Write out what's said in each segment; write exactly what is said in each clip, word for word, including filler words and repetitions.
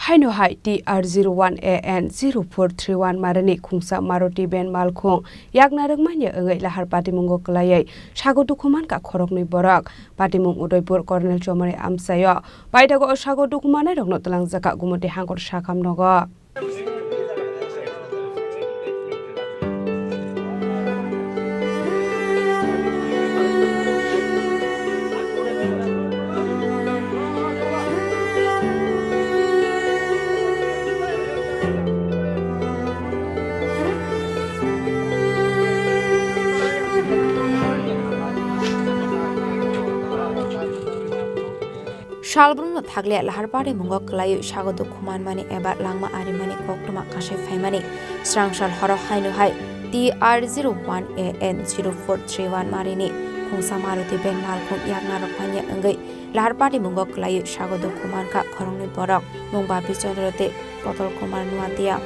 Haino hai T R zero one A N zero four three one marini khungsa Maruti van malkhung yakna rwkmanya wngwi lahar patimungo kwlaiwi sago dukhu mankha khoroknwi borok. Patimung Udaipur Colonel Chomani amchaio paithago o sago dukhu mannairokno twlangjakha Gumoti Hangkor sakham nogo. Salbrumno thakle lahar patimungo kwlaiwi sago dukhu manmani eba langma arimani koktwma kasai phaimani srangsal horo haino hai T R zero one A N zero four three one marini khungsa Maruti van malkhung yakna rwkmanya wngwi lahar patimungo kwlaiwi sago dukhu mankha khoroknwi borok, mung Bapi Chandra tei Kotal Kumar Nuatia.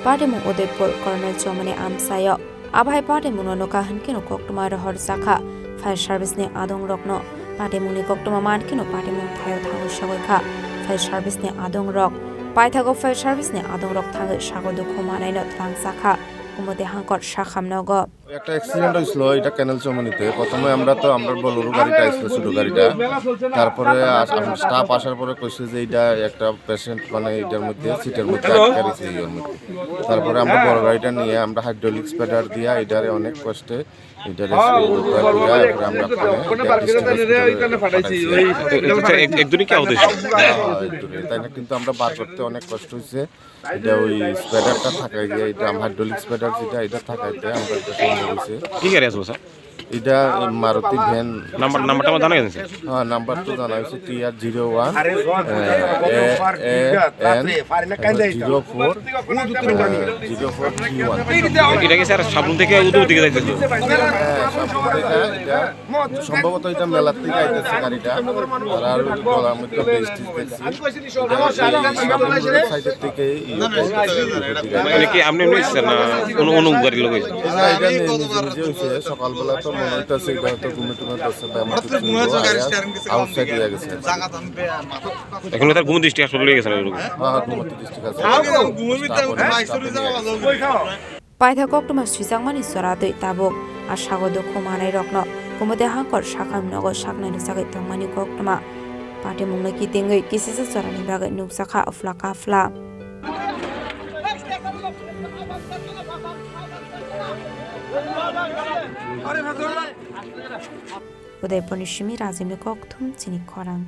Patimung Udaipur Colonel Chomani amchaio. Abo hai patimungno nukha hwnkhe no koktwma rohorjakha fire service ni adong rokno. Patimungni koktwma mankhe no patimung thaio thangwi sogwi kha fire service ni adong rok. Paithago fire service ni adong rok thangwi sago dukhu manaino twlangjakha Gumoti Hangkor sakham nogo. একটা অ্যাক্সিডেন্ট হয়েছিল, এটা ক্যানেল চমনিতে। প্রথমে আমরা তো, আমরা বোলেরো গাড়িটা আসলো, ছোট গাড়িটা। তারপরে আস-, আম-, স্টাফ আসার পরে কইছে যে এটা একটা পেশেন্ট, মানে, এটার মধ্যে, সিটের মধ্যে আটকে রয়েছে, ইয়ের মধ্যে। তারপরে আমরা বড় গাড়িটা নিয়ে আমরা হাইড্রোলিক স্প্রেডার দিয়া এটারে অনেক কষ্টে এটারে উদ্ধার করে, এরপরে আমরা ওখানে এটা ডিস্ট্রিক্ট হসপিটালে পাঠাইছি। আচ্ছা, এক-, একজনই কি আহত হয়েছে? হ্যাঁ, হ্যাঁ, একজনই। তাই না, কিন্তু আমরা বার করতে অনেক কষ্ট হয়েছে। এটা ওই স্প্রেডারটা থাকায় গিয়ে, এটা হাইড্রোলিক স্প্রেডার যেটা, এটা থাকায় গিয়ে আমরা এটা সম্ভব হয়েছে। কি গাড়ি আসলো, স্যার? এটা মারুতি ভ্যান। নাম্বার, নাম্বারটা আমার জানা গেছে, স্যার। হ্যাঁ, নাম্বার তো জানা হয়েছে, T R zero one, A, A, N, zero four, zero four three one. এটা কি, স্যার, সাবরুম থেকে উদয় দিকে যাইতেছিল? হ্যাঁ, সাবরুম থেকে এটা সম্ভবত এটা মেলার থেকে আইতেছে গাড়িটা। আর, আর ওই গলার মধ্যে বেশ ঠিক দেখছি। এটা এই সামনের সাইডের থেকে এই মানে কি আপনি এমনি এসেছেন না কোনো, কোনো গাড়ির লোক এসেছেন? না, এটা নি-, নিজে নিজে হয়েছে। সকালবেলা তো মনে হইতেছে এটা হয়তো ঘুমে টুমে ধরছে বা এমন কিছু হইলো। আর আউটসাইড হয়ে গেছে। এখন তার ঘুম দৃষ্টি আসলে লেগে গেছে না এরকম? হ্যাঁ, হ্যাঁ, ঘুমোতে দৃষ্টি আছে। স্টাফ অনেক, স্টাফ নিয়ে গেছে। Paitha koktwma swijakmani chora twi tabuk a sago dukhu manai rokno Gumoti Hangkor sakham nogo saknai rwchagwi tongmani koktwma. Patimungno kitingwi kisisa chorani bagwi nukjakha afla kafla. Udaipurni simi Rajibni kokthum chini khorang.